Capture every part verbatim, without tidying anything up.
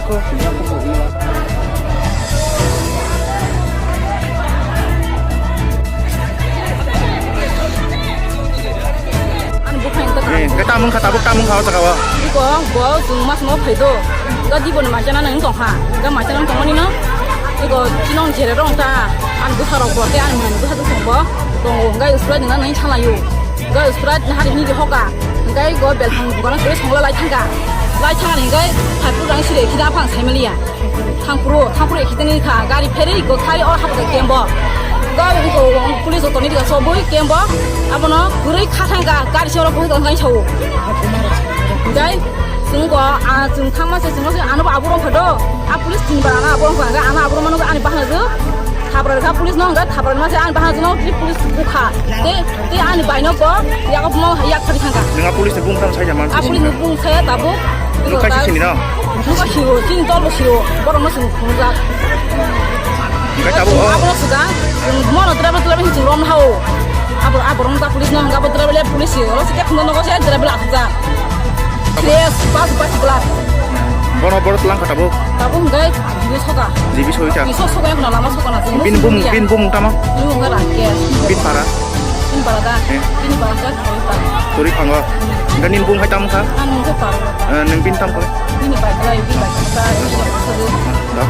Ani buphang ta. Eh, khe tamung kha, tabuk tamung kha o jaga o. Iko bo chwng mas mo phai do. Ga di bo ni ma chana nang tong kha. Ga ma chana tong mani no. Iko chinong jere rong ta. Ani bwsa rok bo te ani mani bwsa tong bo. Tong o ga usra ni nang nang chala yo. Ga usra na hari ni hoka. Ga go bel phang buka na kore songla lai thang ga. Lai thang ani ga phai pu rang sire khida phang sai mali ya. Thangpro, thangpro ekhe tini kha, gari pherwi ko khari or hapta kembo. Ga ko police to ni diga so boi kembo. Abono gurui kha thang ga, gari soro boi tong kai chau. Dai, sung ko, a sung thang ma se sung se ano ba aburo phado. A police tin bara na aburo kha, ano aburo mano ani bahna jo. Thabra ga police no ga thabra ma se ani bahna jo no police bukha. Te, te ani bai no ko, ya ko mo ya khari thang ga. Nang a police ni bung tang sai jaman. A police ni bung sai tabo. Nukha si sini no. Nukha siro, chini dol bo siro, borok no chwng phunukjak. Hingke tabuk o. Abo no swkang, chwng mono driver driver hinwi chwng romna hao. Abo, abo romjak police no hwnka, abo driver le police siro, oro sike khungno nogo se driver le athokjak. Tabuk. Yes, bus, bus, glass. Bono, bono twlang kha tabuk. Tabuk hingke jibi soka. Jibi soi kha. Iso soka yakno lama soka na chwng. Bini bumung, bini bumung tamo? Bini bumung khe Rakesh. Bini para? Bini para da. Eh. Bini para da. Turi phango. Hingke nini bung hai tam kha? Ang nung khe paro. Eh, nung bin tam kha? Bini bai khlai, bini bai khlai, bini bai khlai. Da.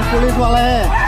Police wala hai.